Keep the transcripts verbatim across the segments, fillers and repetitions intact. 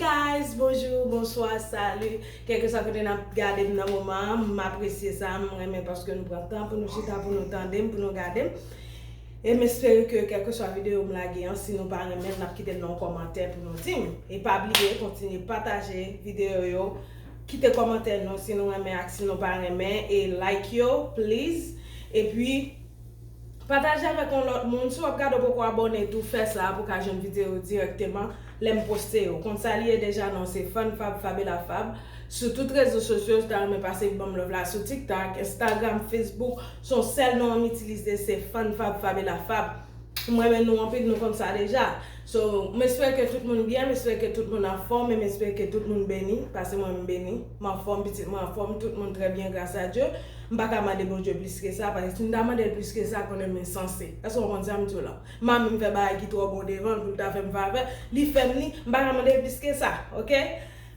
Guys, bonjou, bonswa, sali. Kèlkeswa kote n ap gade m nan moman an, m apresye sa, m renmen paske nou pran tan pou nou chita, pou nou tande m, pou nou gade m. E m espere ke kèlkeswa videyo m lage an, si nou pa renmen l, n ap kite l nan yon kòmantè pou nou di m. E pa bliye, kontinye pataje videyo yo, kite kòmantè nou si nou renmen ak si nou pa renmen, e like yo, please. Epi, pataje avèk yon lòt moun. Si w ap gade w poko abòne tou, fè sa pou w ka jwenn videyo yo dirèkteman lè m poste yo. Konn sa li ye deja, non, se Fann Fab, Fabela Fab. Sou tout rezo sosyo, si w ta renmen pase ban m love la sou TikTok, Instagram, Facebook, se yon sèl non m itilize, se Fann Fab, Fabela Fab. M renmen nou anpil, nou konn sa deja. So, m espere ke tout moun byen, m espere ke tout moun anfòm, e m espere ke tout moun beni, paske mwen m beni. M anfòm, pitit mwen anfòm, tout moun trè byen, gras a Dye. M pa ka mande Bondye plis ke sa, paske si m ta mande l plis ke sa, konnen m ensanse. Èske w konprann sa m di w la? Manmi m fè bagay ki twò bon devan l pou l ta fè m favè, li fè m li, m pa ka mande l plis ke sa, oke?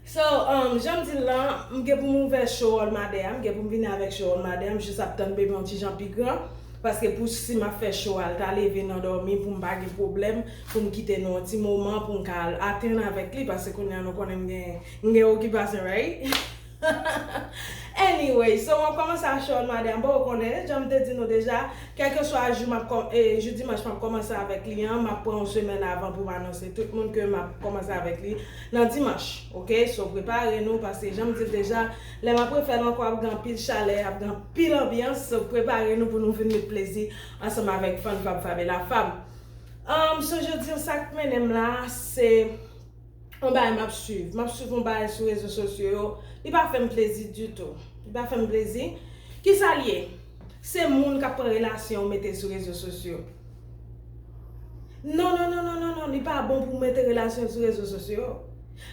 So, um, jan m di l lan, m gen pou m ouvè show All Mother a, m gen pou m vini avèk show All Mother a, m jis ap tann bebe yon ti jan pi gran, paske pou si m ap fè show a, l ta leve nan dòmi pou m pa gen pwoblèm, pou m kite nou yon ti moman pou m ka al atann avèk li, paske kounye a nou konnen m gen, m gen okipasyon, right? Anyway, so m ap kòmanse ak show All Mother a, m poko konnen, jan m te di nou deja, kèlkeswa jou m ap kò-, e, jou dimanch m ap kòmanse avèk li an, m ap pran yon semèn avan pou m anonse tout moun ke m ap kòmanse avèk li nan dimanch, oke? So, prepare nou, paske jan m di l deja, lè m ap refè l ankò, ap gen anpil chalè, ap gen anpil anbyans, so, prepare nou pou nou vin met plezi ansanm avèk Fann Fab, Fabela Fab. Um, so, jodi an, sa k mennen m la, se yon bagay m ap swiv. M ap swiv yon bagay sou rezo sosyo yo. Li pa fè m plezi ditou. Li pa fè m plezi. Kisa l ye? Se moun k ap pran relasyon yo mete sou rezo sosyo. Non, non, non, non, non, non. Li pa bon pou w mete relasyon sou rezo sosyo.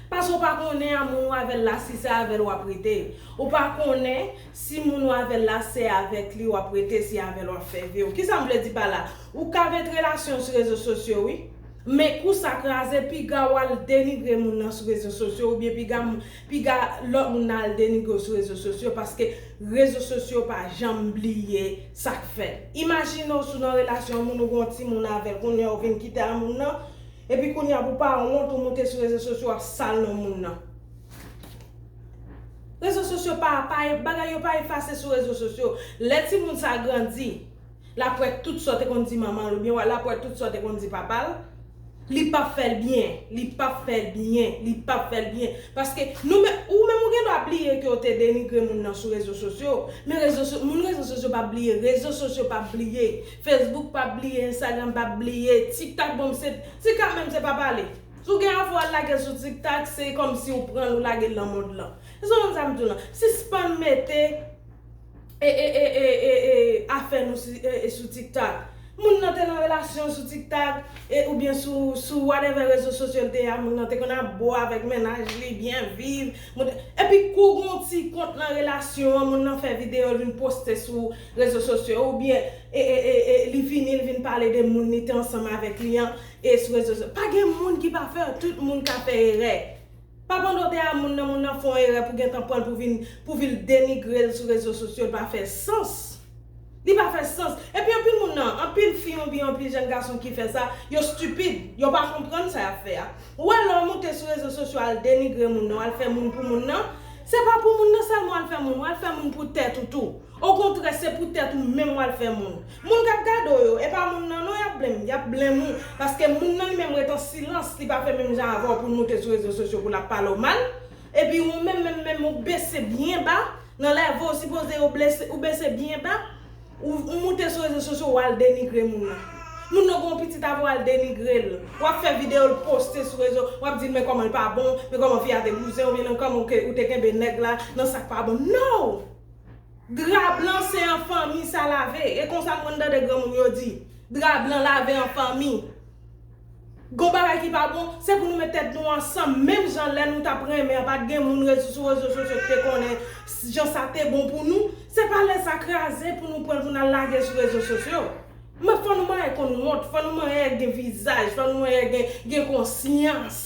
Paske w pa konnen a moun ou avè l la, si se avè l w ap rete. Ou pa konnen si moun ou avè l la, se avèk li w ap rete, se avè l w ap fè vi w. Kisa m vle di pa la? Ou ka mete relasyon sou rezo sosyo, wi. Men kou sa kraze, piga w al denigre moun nan sou rezo sosyo, oubyen piga, piga lòt moun nan al denigre w sou rezo sosyo, paske rezo sosyo pa janm bliye sa k fèt. Imajine w si w nan relasyon moun, ou gen yon timoun avè l, kounye a ou vin kite a moun nan, epi kounye a pou pa wont ou moute sou rezo sosyo ap sal non moun nan. Rezo sosyo pa, pa, bagay yo pa efase sou rezo sosyo. Lè timoun sa grandi, l ap wè tout sa w te konn di manman l, oubyen l ap wè tout sa w te konn di papa l, li p ap fè l byen, li p ap fè l byen, li p ap fè l byen. Paske nou menm, ou menm ou gen dwa bliye ke w te denigre moun nan sou rezo sosyo, men rezo so-, moun rezo sosyo p ap bliye, rezo sosyo p ap bliye, Facebook p ap bliye, Instagram p ap bliye, TikTok, bon, se, TikTok menm se pa pale. Si w gen afè w al lage l sou TikTok, se kòmsi w pran l, ou lage l nan mond lan. Èske w konn sa m di w lan? Sispann mete e, e, e, e, e, e, afè nou si, e, e, sou TikTok. Moun nan te nan relasyon sou TikTok, e, oubyen sou, sou whatever rezo sosyo l te ye a, moun nan te konn ap bo avèk mennaj li, byen viv. Moun te, epi kou gon ti kont nan relasyon an, moun nan fè videyo, l vin poste sou rezo sosyo, oubyen, e, e, e, e, li vini, l vin pale de moun li te ansanm avèk li an, e sou rezo sosyo. Pa gen moun ki pafè, tout moun ka fè erè. Pa pandan w te a moun nan, moun nan fè yon erè pou gentan pran l pou vin, pou vin denigre l sou rezo sosyo, li pa fè sans. Li pa fè sans. Epi anpil moun nan, anpil fi oubyen anpil jèn gason ki fè sa, yo stipid, yo pa konprann sa y ap fè a. Ou wè lè w moute sou rezo sosyo al denigre moun nan, w al fè moun pou moun nan, se pa pou moun nan sèlman w al fè moun, w al fè moun pou tèt ou tou. Okontrè, se pou tèt ou menm w al fè moun. Moun k ap gade w yo, e pa moun nan non y ap blame, y ap blame ou. Paske moun nan li menm ret an silans, li pa fè menm jan avè w pou l moute sou rezo sosyo pou l ap pale w mal. Epi ou menm, menm, menm, ou bese byen ba, nan level w sipoze yo blese, ou bese byen ba, ou, ou moute sou rezo sosyo, w al denigre moun nan. Moun nan gen yon pitit avè w, w al denigre l. W ap fè videyo, l poste sou rezo, w ap di l men kòman l pa bon, men kòman fi a te bouzen, oubyen nan kòman ou ke, ou te kenbe nèg la, nan sa k pa bon. No! Dra blan se an fanmi sa lave. E konsa m konn tande granmoun yo di. Dra blan lave an fanmi. Gon bagay ki pa bon, se pou nou met tèt nou ansanm. Menm jan lè nou t ap renmen an, pa t gen moun rezo, sou rezo sosyo ki te konnen jan sa te bon pou nou. Se pa lè sa kraze pou nou pran l pou n al lage sou rezo sosyo. Men fò nou manyen konn wont, fò nou manyen gen vizaj, fò nou manyen gen, gen konsyans.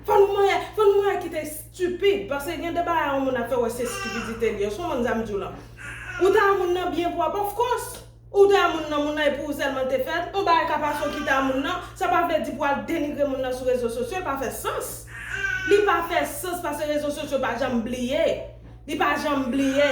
Fò nou manyen, fò nou manyen kite stipid, paske gen de bagay yon moun ap fè wè se stipidite li ye. Èske w konprann sa m di w lan? Ou ta moun nan byen pwòp, of course. Ou ta moun nan, moun nan e pou ou sèlman l te fèt. Yon bagay ka pase w kite a moun nan, sa pa vle di pou al denigre moun nan sou rezo sosyo, li pa fè sans. Li pa fè sans paske rezo sosyo pa janm bliye. Li pa janm bliye.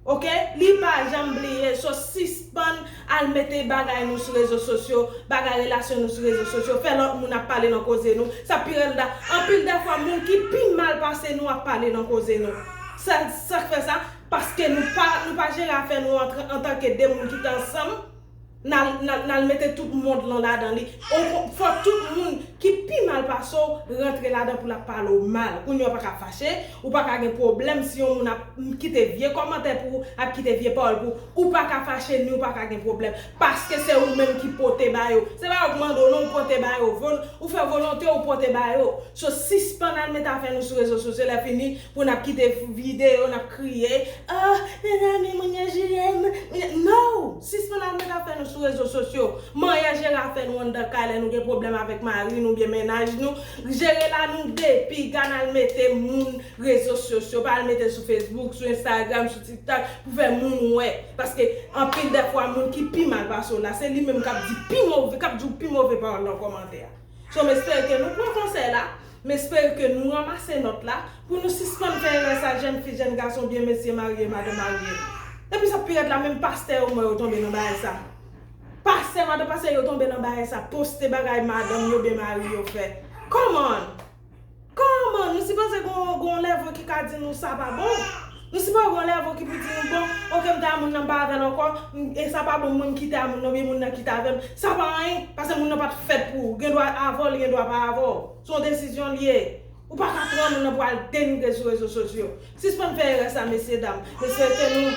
Oke? Li pa janm bliye. So, sispann al mete bagay nou sou rezo sosyo, bagay relasyon nou sou rezo sosyo, fè lòt moun ap pale nan koze nou. Sa pi rèd la, anpil dèfwa moun ki pi mal pase nou ap pale nan koze nou. Sa, sa k fè sa? Paske nou pa, nou pa jere afè nou antre, antanke de moun ki te ansanm. N al, n al, n al mete tout mond lan ladan li. Fò tout moun ki pi mal pase w rantre ladan pou l ap pale w mal. Kounye a w pa ka fache, ou pa ka gen pwoblèm si yon moun ap kite vye kòmantè pou ou, ap kite vye pawòl pou ou. Ou pa ka fache ni ou pa ka gen pwoblèm. Paske se ou menm ki pote ba yo. Se pa yo k mande w non, ou pote ba yo. Ou fè volonte w pote ba yo. So, sispann al mete afè nou sou rezo sosyo, lè fini pou n ap kite videyo, n ap kriye. Ah, mezanmi, moun yo jire m. No! Sispann al mete afè nou sou rezo sosyo. Manyen jere afè nou anndan kay lè nou gen pwoblèm avèk mari nou oubyen mennaj nou. Jere la nou de piga n al mete moun rezo sosyo. Pa al mete sou Facebook, sou Instagram, sou TikTok pou fè moun wè. Paske anpil dèfwa moun ki pi mal pase w la, se li menm k ap di pi move, k ap di w pi move pawòl nan kòmantè a. So, m espere ke nou pran konsèy la, m espere ke nou ranmase nòt la, pou nou sispann fè erè sa, jèn fi, jèn gason, byen mesye, marye, madan marye. Epi sa pi rèd la, menm pastè yo, m wè yo tonbe nan bagay sa. Pastè, madan pastè, yo tonbe nan bagay sa, poste bagay madanm yo byen mari yo fè. Come on! Come on! Nou sipoze gon, gon lèvo ki ka di nou sa pa bon. Nou sipoze gon lèvo ki pou di nou, bon, oke, m te a moun nan, m pa avè l ankò, e sa pa bon, mwen m kite a moun nan, oubyen moun nan kite avè m. Sa pa anyen, paske moun nan pa t fèt pou ou. Gen dwa avè w, li gen dwa pa avè w. Se yon desizyon l ye. Ou pa ka pran moun nan pou al denigre sou rezo sosyo. Sispann fè erè sa, mesye dam. M espere ke nou,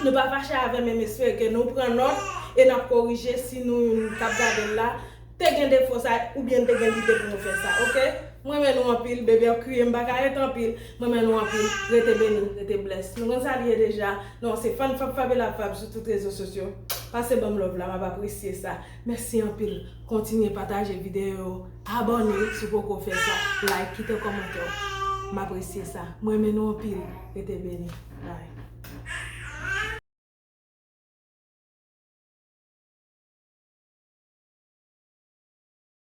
nou pa fache avè m, men m espere ke nou pran nòt e n ap korije si nou youn k ap gade l la te gen defo sa oubyen te gen lide pou nou fè sa, oke? M renmen nou anpil, bebe ap kriye, m pa ka ret anpil. M renmen nou anpil, rete beni, rete bless. Nou konn sa l ye deja. Non, se Fann Fab Fabela Fab sou tout rezo sosyo. Pase ban m love la, m ap apresye sa. Mèsi anpil. Kontinye pataje videyo yo, abòne si w poko fè sa, like, kite kòmantè w. M apresye sa. M renmen nou anpil. Rete beni. Bye.